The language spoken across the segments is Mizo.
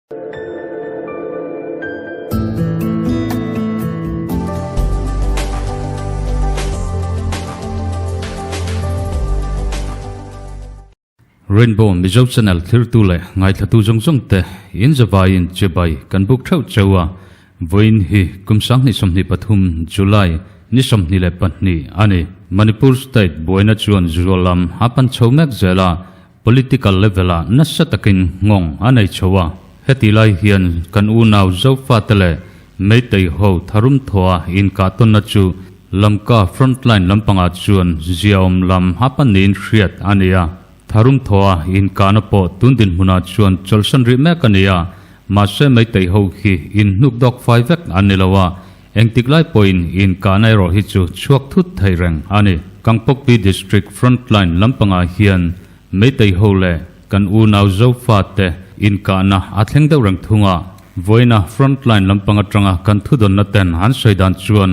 Rainbow Mizo Channel thlirtu leh ngaithlatu zawng zawng te in zavaiin chibai kan buk theuh cheu a, vawiin hi kum 2023 July ni 22 a ni. Manipur State buaina chuan zual lam a pan chho mek zel a, Political level-ah nasa takin nghawng a nei chho a, heti lai hian kan unau Zofate leh Meitei ho tharum thawha inkah tawnna chu Lamka frontline lampangah chuan ziaawm lam a pan niin hriat a ni a. Tharum thawha inkahna pawh tun dinhmunah chuan chawlhsan rih mek a ni a, mahse Meitei ho hi inhnuk dawk fai vek an ni lo a, Engtik lai pawhin inkahna erawh hi chu chhuak thut thei reng a ni. Kangpokpi District Frontline lampangah hian Meitei ho leh kan unau Zofa te inkahna a thleng deuh reng thung a. Vawiina Frontline lampang atanga kan thudawnna ten an sawi dan chuan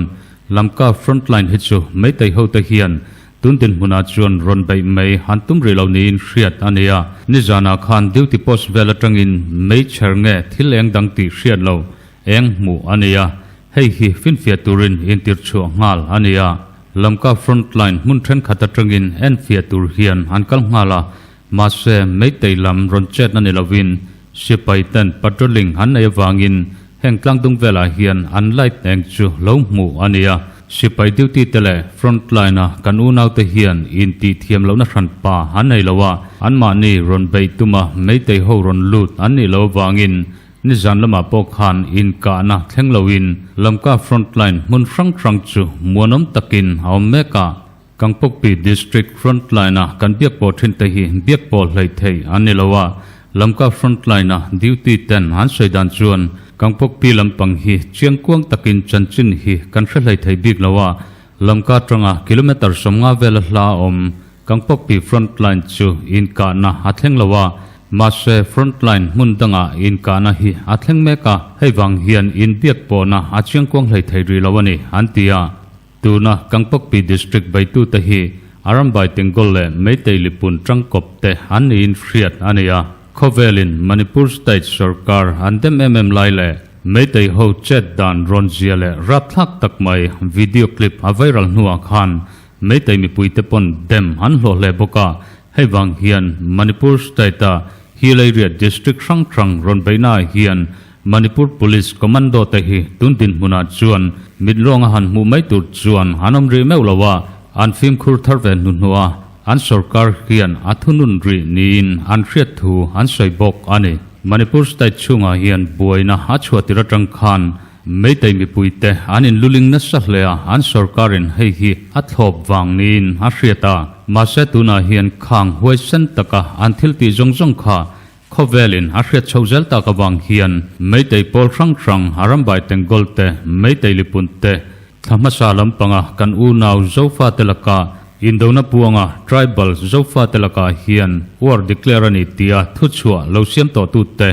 Lamka Frontline hi chu Meitei ho te hian tun dinhmunah chuan rawn beih mai an tum rih lo niin hriat a ni a. Nizanah khan duty post vel atangin meichher nge thil eng dang tih hriat lo Eng hmuh a ni a, hei hi finfiah turin intirchhuah nghal a ni a. Lamka frontline hmun thenkhat atangin enfiah tur hian an kal nghal a, mahse Meitei lam rawn chetna ni lovin sipai ten patrolling an nei avangin heng tlangdung velah hian an light eng chu lo hmuh a ni a. Sipai duty te leh frontline a kan unaute hian intih thiam lohna hranpa an nei lo a, anmahni rawn beih tuma Meitei ho rawn lut an nih loh avangin Nizan lamah pawh khan inkahna thleng loin Lamka frontline hmun hrang hrang chu muanawm takin a awm mek a. Kangpokpi District frontline-a kan biak pawh thin te hi biak pawh hleih theih an ni lo a, Lamka frontline-a duty ten an sawi dan chuan Kangpokpi lampang hi chiangkuang takin chanchin hi kan hre hlei thei bik lo a, Lamka atanga kilometre 50 vela hla a awm. Kangpokpi frontline chu inkahna a thleng lo a, mahse frontline hmun dangah inkahna hi a thleng mek a, hei vang hian inbiak pawhna a chiangkuang hlei thei rih lo a ni, an ti a. Tuna Kangpokpi District beitute hi Arambai Tengol leh Meitei Lipun tangkawp te an niin hriat a ni a. Khawvelin Manipur State sorkar an dem em em lai leh Meitei ho chet dan rawn zia leh rapthlak tak mai video clip a viral hnuah khan Meitei mipuite pawn dem an hlawh hle bawk a, hei vang hian Manipur State-a Hill Area District hrang hrang rawn beihnaah hian Manipur Police Commando te hi tun dinhmunah chuan mit lawnga han hmuh mai tur chuan an awm rih meuh lo a, an fimkhur thar ve hnuhnuh a, an sorkar hian a thunun rih niin an hriat thu an sawi bawk a ni. Manipur State chhungah hian buaina a chhuah tir atang khan Meitei mipuite an inluling nasa hle a, an sorkarin hei hi a thlawp vang niin a hriat a. Mahse tunah hian khang huaisen taka an thil tih zawng zawng kha khawvelin a hriat chho zel tak avang hian Meitei pawl hrang hrang Arambai Tengol te, Meitei Lipun te, thla hmasa lampanga kan unau Zofate laka indona puanga tribal Zofate lakah hian war declare a ni tia thuchhuah lo siam tawhtute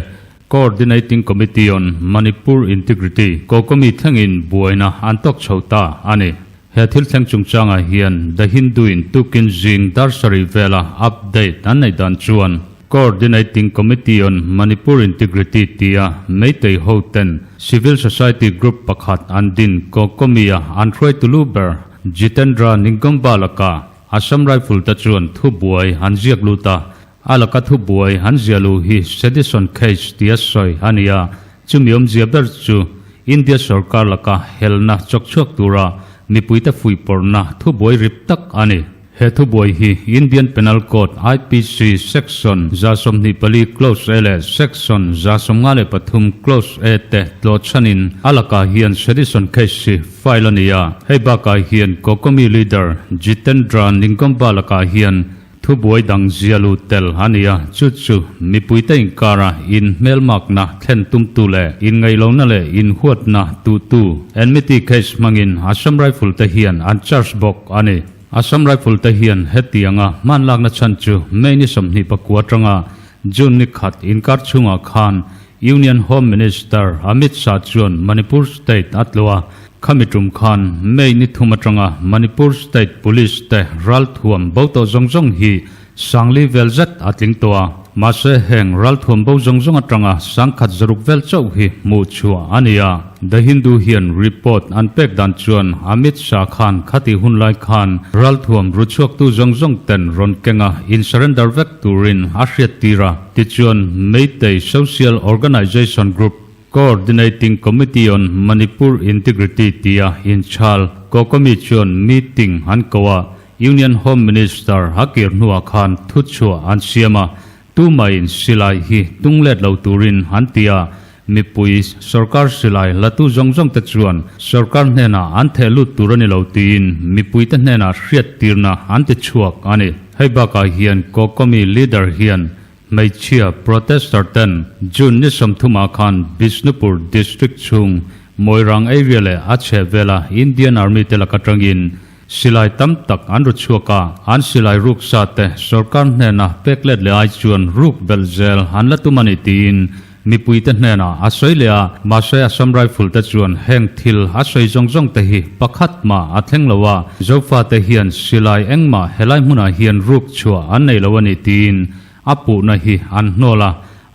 Coordinating Committee on Manipur Integrity, Kokomi thlengin buaina an tawk chho ta a ni. He thil thleng chungchangah hian The Hindu-in tukin zing dar sarih vela update an neih dan chuan Coordinating Committee on Manipur Integrity tia Meitei hoten Civil Society Group pakhat an din Kokomi-a an hruaitu lu ber Jitendra Ningomba lakah Assam Rifle te chuan thubuai an ziak lut a, A laka thubuai an ziah luh hi sedition case tia sawi a ni a, chumi awmzia ber chu India sorkar laka helna chawkchhuak tura mipuite fuihpawrhna thubuai rip tak a ni. He thubuai hi Indian Penal Code, IPC, Section 124 Clause A leh Section 153 Clause A te tlawhchhanin a lakah hian sedition case hi file a ni a. Hei bakah hian Kokomi leader Jitendra Ningomba lakah hian Thubuai dang zia lu tel a ni a, chu chu mipuite inkara inhmelmakna thlen tumtu leh inngaihlohna leh inhuatna tuhtu enmity case hmangin Assam Rifle te hian an charge bawk a ni. Assam Rifle te hian hetianga hmanlakna chhan chu May ni 29 atanga June ni khat inkar chhungah khan Union Home Minister Amit Shah chuan Manipur State a tlawh a, khami tum khan May ni thum atanga Manipur State Police te ralthuam bo tawh zawng zawng hi sangli vel zet a tling tawh a. Mahse heng ralthuam bo zawng zawng atanga sangkhat zaruk vel chauh hi hmuh chhuah a ni a. The Hindu hian report an pek dan chuan Amit Shah khan khati hun lai khan ralthuam ru chhuaktu zawng zawng ten rawn kenga in surrender vek turin a hriat tir a. Tichuan Meitei Social Organisation Group Coordinating Committee on Manipur Integrity tia inchhal Kokomi chuan meeting an ko a, Union Home Minister a kir hnuah khan thuchhuah an siam a, tumaiin silai hi tung let lo turin an ti a, mipui sorkar silai latu zawng zawng te chuan sorkar hnenah an theh lut tur a ni lo tiin mipuite hnenah hriattirna an ti chhuak a ni. Hei bakah hian Kokomi leader hian Hmeichhia protester ten June ni 30 ah khan Bishnupur district chhung Moirang area leh a chhehvela Indian Army te lak atangin silai tam tak an ru chhuak a, an silai ruk sa te sorkar hnena pek let leh ai chuan ruk belh zel an la tum a ni tiin mipui te hnenah a sawi leh a, mahse Assam Rifle te chuan heng thil a sawi zawng zawng te hi pakhat mah a thleng lo a, Zofa te hian silai engmah helai hmunah hian ruk chhuah an nei lo a ni tiin A puhna hi an hnawl a,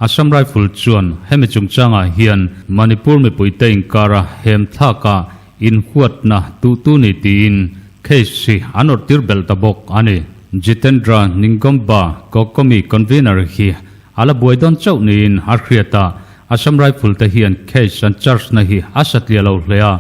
Assam Rifle chuan hemi chungchangah hian Manipur mipuite inkara hem thlaka inhuatna tuhtu ni tiin case hi an awrhtir belh ta bawk a ni. Jitendra Ningomba Kokomi convener hi a la buai dawn chauh niin a hriat a, Assam Rifle te hian case an charge na hi a satliah lo hle a,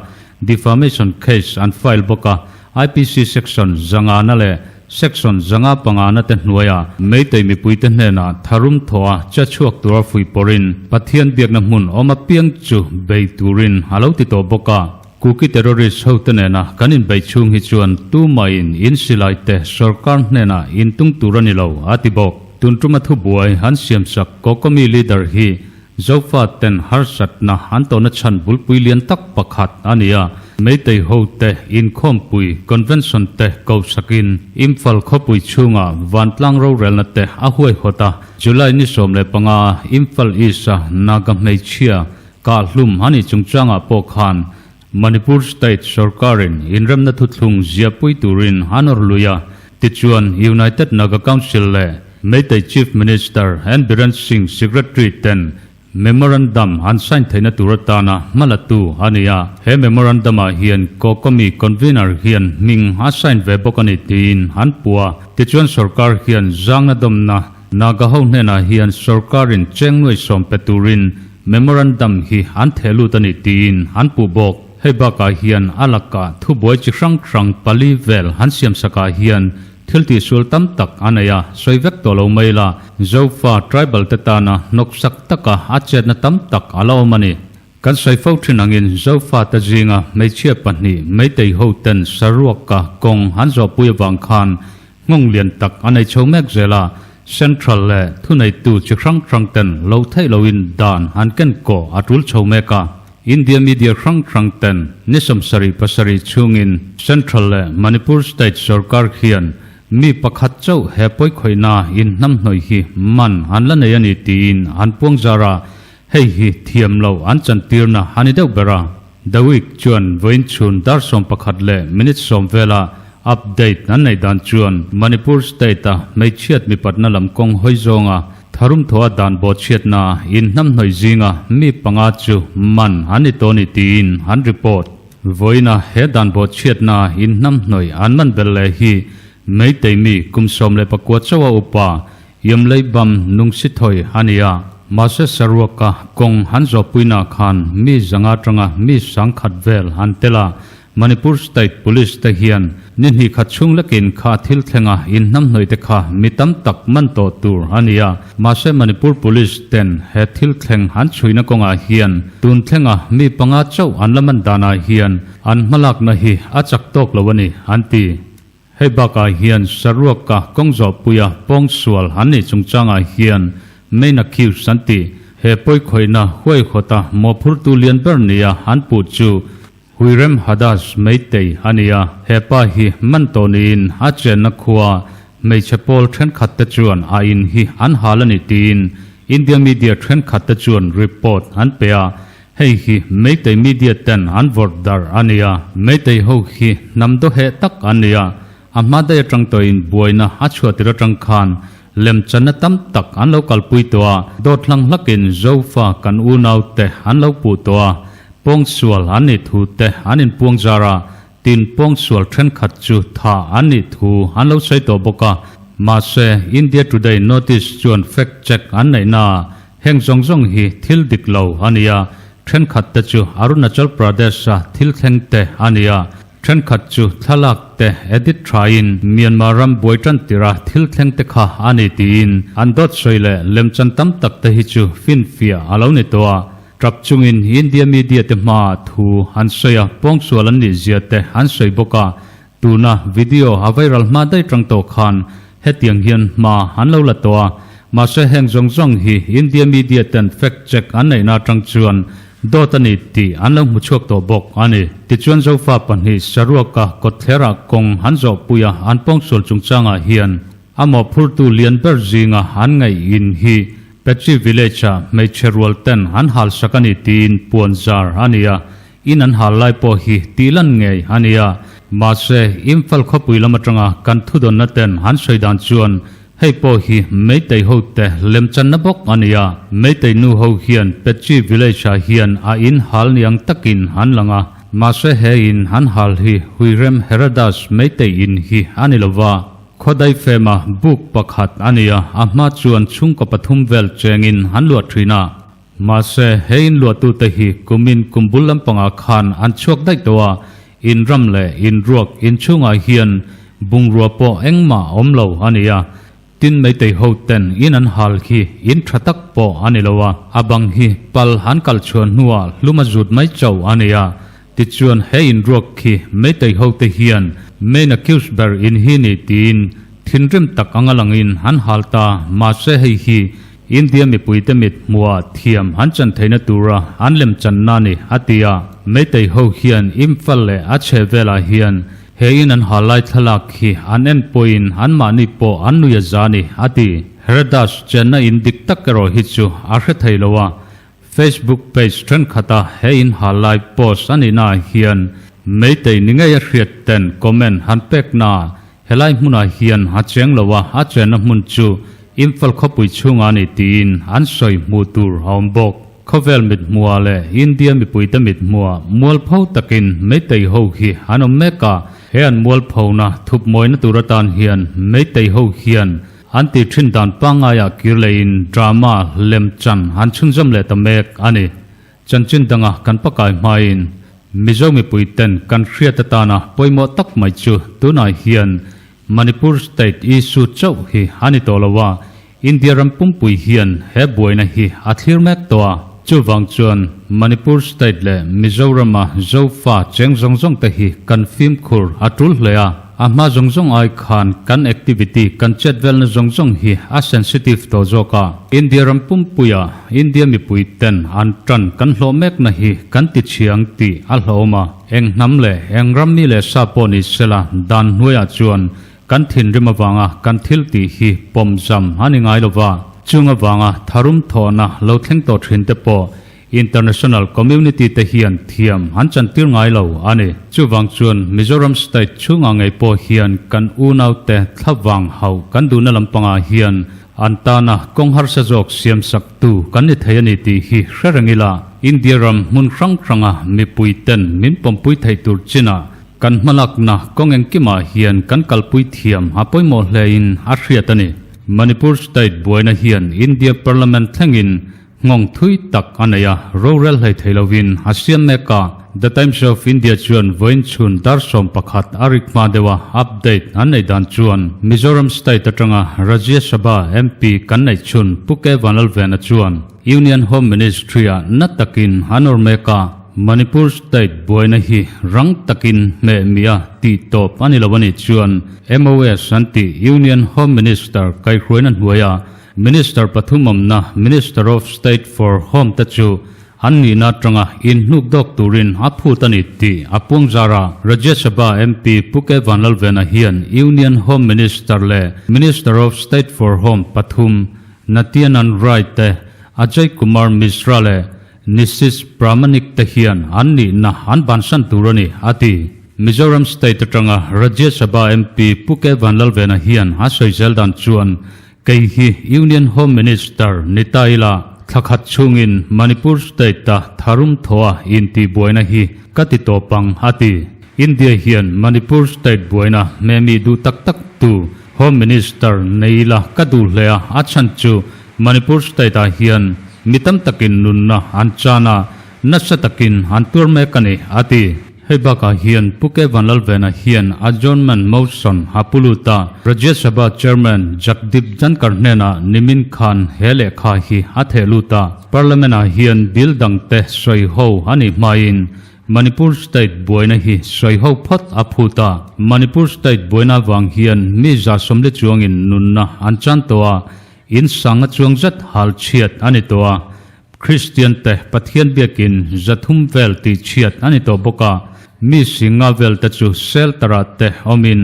Defamation case an file bawk a, IPC section 500 leh section 505 te hnuaia Meitei mipuite hnenah tharum thawh a che chhuak tura fuih pawrin Pathian biakna hmun awm apiang chu bei turin a lo ti tawh bawk a. Kuki terrorist hote nena kan inbeih chhung hi chuan tumahin in silai te sorkar hnenah in tung tur a ni lo, a ti bawk. Tun tuma thubuai an siamsak Kokomi leader hi Zofa ten harsatna an tawhna chhan bulpui lian tak pakhat a ni a, Meitei ho te inkhawmpui, convention, te kosakin Imphal khawpui chhunga vantlang rorelna te a huaihawt a, July ni 15 Imphal East-a Naga hmeichhia kahhlum a nih chungchangah pawh khan Manipur State sorkarin inremna thuthlung ziahpui turin an awrh lui a, tichuan United Naga Council leh Meitei Chief Minister N Biren Singh Secretary ten Memorandum an sign theihna tur atana hmalatu a ni a, he Memorandum-ah hian Kokomi Convener hian hming a sign ve bawk a ni tiin an puh a, tichuan sorkar hian zangna dawmna Naga ho hnenah hian sorkarin cheng nuai sawm pe turin Memorandum hi an theh lut a ni tiin an puh bawk. Hei bakah hian a lakah thubuai chi hrang hrang pali vel han siamsakah hian thil tihsual tam tak a nei a, sawi vek tawh lo mai la, Zofa tribal te tana hnawksak taka a chetna tam tak a la awm a ni. Kan sawi fo thin angin Zofa te zinga hmeichhia pahnih Meitei ho ten saruaka kawng an zawhpui avang khan Nghawng lian tak a nei chho mek zel a, Central leh thuneitu chi hrang hrang ten lo theih loin dan an ken kawh a tul chho mek a. India media hrang hrang ten ni 77 chhungin Central leh Manipur state sorkar hian mi pakhat chauh he pawikhawihna inhnamhnawih hi man an la nei a ni tiin an puang zar a, hei hi thiam loh an chantirna a ni deuh ber a. The Week chuan vawiin chhun dar 11 leh minute 10 vela update an neih dan chuan Manipur state-a hmeichhiat mipatna lam kawng hawi zawnga tharum thawha dan bawhchhiatna inhnamhnawih zinga mi panga chu man an ni tawh ni tiin an report. Vawiina he dan bawhchhiatna inhnamhnawih an man belh leh hi Meitei mi kum 19 chauha upa Yamlei bam nungsi thawi a ni a, mahse saruaka kawng han zawhpuina khan mi 500 tanga mi 10,000 vel an tel a, Manipur State Police te hian ni hnih khat chhung lekin kha thil thlenga inhnamhnawih te kha mi tam tak man tawh tur a ni a, mahse Manipur Police ten he thil thleng an chhuina kawngah hian tun thlenga mi panga chauh an la man danah hian an hmalakna hi a chak tawk lo a ni an ti. Hei bakah hian saruaka kawng zawhpuia pawngsual an nih chungchangah hian main accused an ti. He pawikhawihna huaihawta mawhphurtu lian ber nia an puh chu Huirem Hadash Meitei a ni a. He pa hi man tawh niin a chenna khua hmeichhe pawl thenkhat te chuan a in hi an hal a ni tiin India media thenkhat te chuan report an pe a. Hei hi Meitei media ten an vawrh darh a nia. Meitei ho hi hnam dawheh tak an nia. A hma daih atang tawhin buaina a chhuah tir atang khan Lemchanna tam tak an lo kalpui tawh a, dawt hlang hlakin Zofa kan unaute an lo puh tawh a, pawngsual an nih thu te an inpuang zar a, tin pawngsual thenkhat chu tha an nih thu an lo sawi tawh bawk a. Mahse, India Today notice chuan fact check an neihna ah heng zawng zawng hi thil dik lo a ni a, thenkhat te chu Arunachal Pradesh-a thil thleng te a ni a, Thenkhat chu thlalak te edit thain Myanmar ram buai tan tira thil thleng te kha a ni tiin an dawt sawi leh lemchan tam tak te hi chu finfiah a lo ni tawh a. Tap chungin India media te hmaah thu an sawi a, pawngsual an nih zia te an sawi bawk a. Tuna video a viral hma daih tang tawh khan hetiang hian hma an lo la tawh a. Mahse heng zawng zawng hi India media ten fact check an neihna atang chuan Dawt a ni tih an lo hmu chhuak tawh bawk a ni. Tichuan Zofa pahnih Saruaka kawtthlerah kawng an zawhpui a, an pawngsual chungchangah hian a mawhphurtu lian ber zinga an ngaih in hi Pechi Village-a hmeichhe rual ten an halsak a ni tiin puan zar a ni a, in an hal lai pawh hi tihlan ngei a ni a. Mahse, Imphal khawpui lam atanga kan thudawnna ten an sawi dan chuan Hei pawh hi Meitei ho te lemchanna bawk a ni a, Meitei nu ho hian Pechi village ah hian a in hal niang takin an lang a, mahse he in an hal hi Huirem Heradas Meitei in hi a ni lova, Khawdai fema buk pakhat a ni a, a hma chuan chhungkaw pathum vel chengin an luah thin a. Mahse, he in luahtute hi kumin kum bul lampangah khan an chhuak daih tawh a, in ram leh in ruak in chhungah hian bungrua pawh engmah a awm lo a ni a. Tin, Meitei ho ten in an hal khi in tha tak pawh a ni lo a, a bang hi pal an kal chhuah hnuah hlum a zut mai chauh a ni a. Tichuan, he in ruak khi Meitei ho te hian main accused ber in hi ni tiin thinrim tak anga langin an hal ta, mahse hei hi India mipuite mit hmuhah thiam an chan theihna tura an lemchanna a ni, a ti a. Meitei ho hian Imphal leh a chheh velah hian he in an ha lai thlalak hi an en pawhin anmahni pawh an nui a za a ni, a ti. Heradas chenna in dik tak erawh hi chu a hre thei lo a, Facebook page thenkhat-a he in ha lai post a nihnaah hian Meitei ni ngei a hriat ten comment han peknaah Helai hmunah hian a cheng lo a, a chenna hmun chu Imphal khawpui chhungah a ni tiin an sawi hmuh tur a awm bawk. Khawvel mithmuhah leh India mipuite mithmuhah mualpho takin Meitei ho hi an awm mek a, he an mualphona thupmawina tur atan hian Meitei ho hian an tih thin dan pangaiah kir lehin drama lem chan an chhunzawm leh ta mek a ni. Chanchin danga kan pakai hmain Mizo mipui ten kan hriat atana pawimawh tak mai chu tunah hian Manipur state issue chauh hi a ni tawh lo a, India ram pumpui hian he buaina hi a thlir mek tawh a. Chuvang chuan Manipur state leh Mizorama Zofa cheng zawng zawng te hi kan fimkhur a tul hle a. A hma zawng zawng ai khan kan activity, kan chet velna zawng zawng hi a sensitive tawh zawk a. India ram pumpuia India mipui ten an tan kan hlawh mekna hi kan ti chhiang tih a hlawm a. Eng hnam leh eng ram mi leh sa pawh ni sela dan hnuaiah chuan kan thinrim avanga kan thil tih hi pawmzam a ni ngai lova. Chung avanga tharum thawhna lo thleng tawh thin te pawh International community te hian thiam an chantir ngai lo a ni. Chuvang chuan Mizoram state chhungah ngei pawh hian kan unaute thlavang hauh kan duhna lampangah hian an tana kawng harsa zawk siamsak tu kan ni thei a ni tih hi hre reng ila, India ram hmun hrang hranga mipui ten min pawmpui theih tur chinah kan hmalakna kawng engkimah hian kan kalpui thiam a pawimawh hlein a hriat a ni. Manipur state buaina hian India parliament thlengin Nghawng thui tak a nei a, rorel hlei thei lovin a siam mek a. The Times of India chuan vawiin chhun dar 11 a rik hma deuh a, update an neih dan chuan Mizoram state atanga Rajya Sabha MP kan neih chhun Pu K Vanlalvena chuan Union Home Ministry-ah na takin an awr mek a, Manipur state buaina hi rang takin hmeh mia tih tawp a ni lo a nih chuan MOS an tih Union Home Minister kaihhruaina hnuaiah Minister pathum awmna Minister of State for Home te chu an nihna atanga inhnuk dawk turin a phut a ni tih a puang zar a. Rajya Sabha MP Pu K Vanlalvena hian Union Home Minister leh Minister of State for Home pathum Nityanand Rai te, Ajay Kumar Mishra leh Nishith Pramanik te hian an nihna an bansan tur a ni, a ti. Mizoram State atanga Rajya Sabha MP Pu K Vanlalvena hian a sawi zel dan chuan. Kei hi Union Home Minister ni ta ila, thla khat chhungin Manipur State-a tharum thawha intihbuaina hi ka ti tawp ang, a ti. India hian Manipur State buaina hmemi duh tak tak tu Home Minister nei ila ka duh hle a, a chhan chu Manipur State-ah hian mi tam takin nunna an chan a, nasa takin an tuar mek a ni, a ti. Hei bakah hian Pu K Vanlalvena hian adjournment motion a pu lut a, Rajya Sabha Chairman Jagdeep Dhankhar hnenah nimin khan he lehkha hi a theh lut a. Parliament-ah hian bill dangte sawi ho a nih hmain Manipur State buaina hi sawi ho phawt a phut a. Manipur State buaina avang hian mi 140 chuangin nunna an chan tawh a, in sanga chuang zet hal chhiat a ni tawh a. Kristian te Pathian biakin 300 vel tih chhiat a ni tawh bawk a, mi singa vel te chu shelter ah te awmin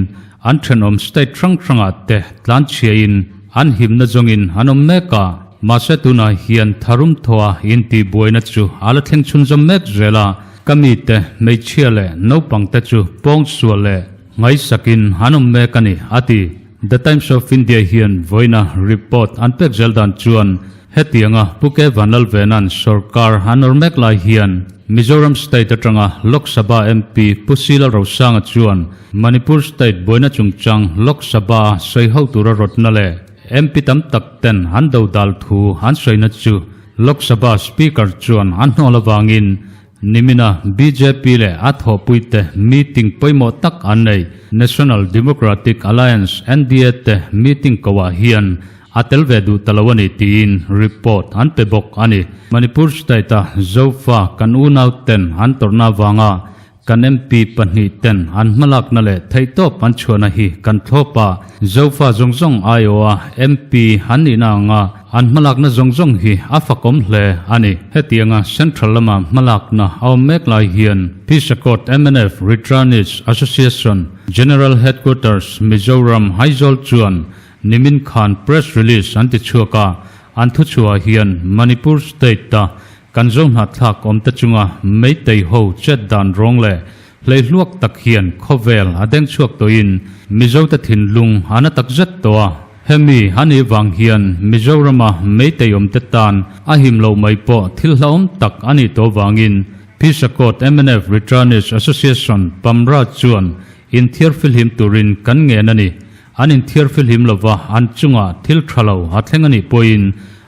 an thenawm state hrang hrangah te tlan chhiain an himna zawngin an awm mek a. Mahse tunah hian tharum thawha intihbuaina chu a la thleng chhunzawm mek zel a, ka mite hmeichhia leh naupang te chu pawngsual leh ngaihsakin an awm mek a ni, a ti. The Times of India hian vawiina report an pek zel dan chuan Hetianga Pu K Vanlalvena'n sorkar a nawr mek lai hian Mizoram State atanga Lok Sabha MP Pu Sila Rosanga chuan Manipur State buaina chungchang Lok Sabha-a sawi ho tura rawtna leh MP tam tak ten an dodal thu an sawina chu Lok Sabha Speaker chuan a hnawl avangin Nimina bjp leh a thawhpuite meeting pawimawh tak an nei. National Democratic Alliance, NDA, te meeting koah hian a tel ve duh ta lo a ni tiin report an pe bawk a ni. Manipur State-a Zofa kan unauten an tawrhna avanga kan MP pahnihten an hmalakna leh theihtawp an chhuahna hi kan thlawp a, Zofa zawng zawng aiawha MP an nihna anga An hmalakna zawng zawng hi a fakawm hle a ni. Hetianga Central lama hmalakna a awm mek lai hian Pisakawt mnf Returnees Association General Headquarters Mizoram Aizawl chuan nimin khan press release an ti chhuak a, an thuchhuah hian Manipur State-a kan zohnahthlak awmte chunga Meitei ho chet dan rawng leh hleihluak tak hian khawvel a deng chhuak tawhin Mizote thinlung a na takzet tawh a. Hemi a nih vang hian Mizorama Meitei awmte tan a him loh mai pawh thil hlauhawm tak a nih tawh vangin Pisakawt mnf Returnees Association, Pamra, chuan inthiar filhim turin kan ngen a ni. An inthiar filhim lova an chungah thil tha lo a thleng a nih pawhin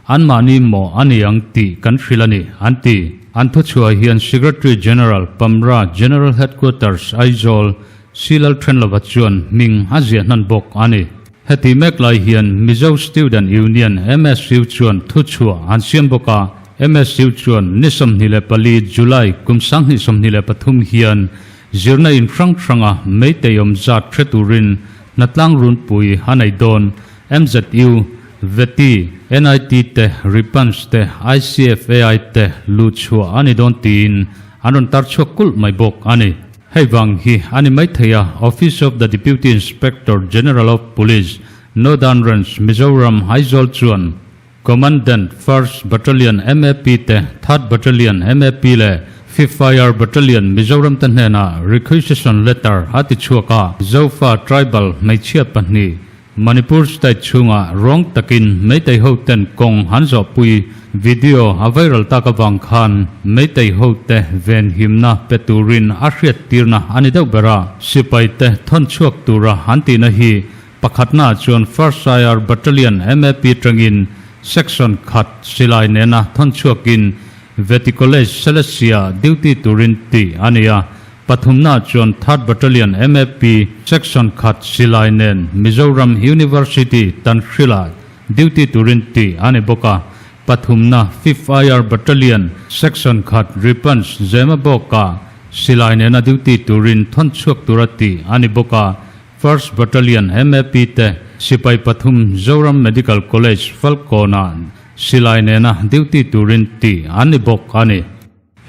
anmahni maw a ni ang tih kan hrilh a ni, an ti. An thuchhuah hian Secretary General, Pamra General Headquarters, Aizawl, Silal Thenlova chuan hming a ziah hnan bawk a ni. Heti mek lai hian Mizo Student Union, MSU, chuan thuchhuah an siam bawk a, MSU chuan ni 24 July kum 2023 hian zirna in hrang hranga Meitei awm zat hre turin hnatlang runpui a nei dawn. MZU, Veti, NIT te, Ripans te, ICFAI te luhchhuah a ni dawn tiin an rawn tar chhuak kulh mai bawk a ni. Hei vang hi a ni maithei a, Office of the Deputy Inspector General of Police, Northern Range, Mizoram, Aizawl chuan Commandant First Battalion MAP te, Third Battalion MAP leh Fifth Fire Battalion Mizoram te hnenah Requisition Letter a ti chhuak a, Zofa Tribal hmeichhia pahnih Manipur state chhungah rawng takin Meitei ho ten kawng an zawhpui video a viral tak avang khan Meitei ho te venhimna pe turin a hriattirna a ni deuh ber a, sipai te thawn chhuak tura an tihna hi pakhatnaah chuan First IR Battalion MAP tangin Section khat silai nena thawn chhuakin Veti College Selesih-ah duty turin tih a ni a. Pathumna chuan Third Battalion MAP Section khat silai nen Mizoram University Tanhrila duty turin tih a ni bawk a. Pathumna Fifth IR Battalion Section khat Ripans Zemabawkah silai nena duty turin thawn chhuak tura tih a ni bawk a. First Battalion MAP te sipai pathum Zoram Medical College Falkawnah silai nena duty turin tih an ni bawk a ni.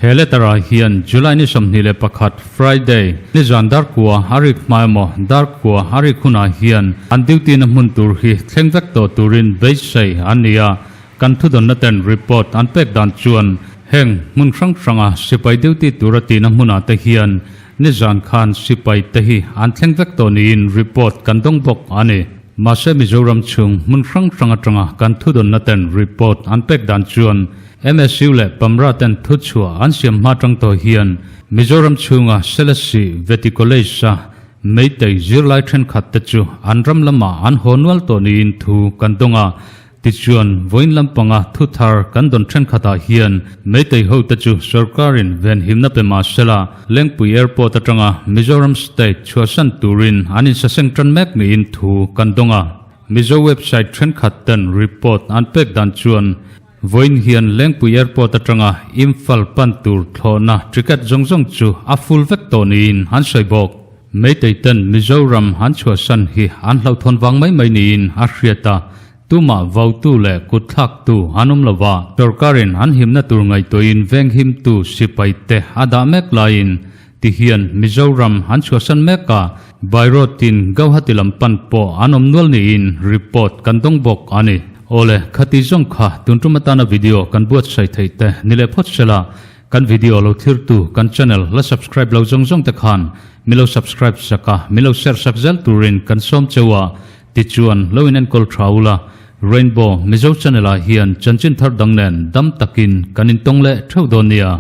He letter ah hian July ni 21, Friday, ni zan dar kua a rik hma emaw dar kua a rik hunah hian an duty na hmun tur hi thleng vek tawh turin beisei an ni a, kan thudawnna ten report an pek dan chuan heng hmun hrang hranga sipai duty tura tihna hmunah te hian ni zan khan sipai te hi an thleng vek tawh niin report kan dawng bawk a ni. Mahse Mizoram chhung hmun hrang hrang atanga kan thudawnna ten report an pek dan chuan MSU leh Pamra ten thuchhuah an siam hma tang tawh hian Mizoram chhunga Selesih Vety College-a Meitei zirlai thenkhat te chu an ram lamah an haw nual tawh niin thu kan dawng a. Tichuan, vawiin lampanga thu thar kan dawn thenkhatah hian Meitei hote chu sorkarin venhimna pe mah sela, Lengpui Airport atanga Mizoram State chhuahsan turin an insaseng tan mek niin thu kan dawng a. Mizo website thenkhat ten report an pek dan chuan vawiin hian Lengpui Airport atanga Imphal pan tur thlawhna ticket zawng zawng chu a full vek tawh niin an sawi bawk. Meitei ten Mizoram an chhuahsan hi an hlauhthawn vang mai mai niin a hriat a, tumah vautu leh kutthlaktu an awm lo va, sorkarin an himna tur ngaihtuahin venghimtu sipai te a dah mek laiin ti hian Mizoram an chhuahsan mek a, Bairawtin Gauhati lam pan pawh an awm nual niin report kan dawng bawk a ni. Awle, khati zawng kha tun tum atana video kan buatsaih theih te ni leh phawt sela, Kan video lo thirtu kan channel la subscribe lo zawng zawng te khan mi lo subscribe sak a, mi lo share sak zel turin kan sawm cheu a, tichuan lo in enkawl tha ula, Rainbow Mizo channel ah hian chanchin thar dang nen dam takin kan intawng leh theuh dawn nia.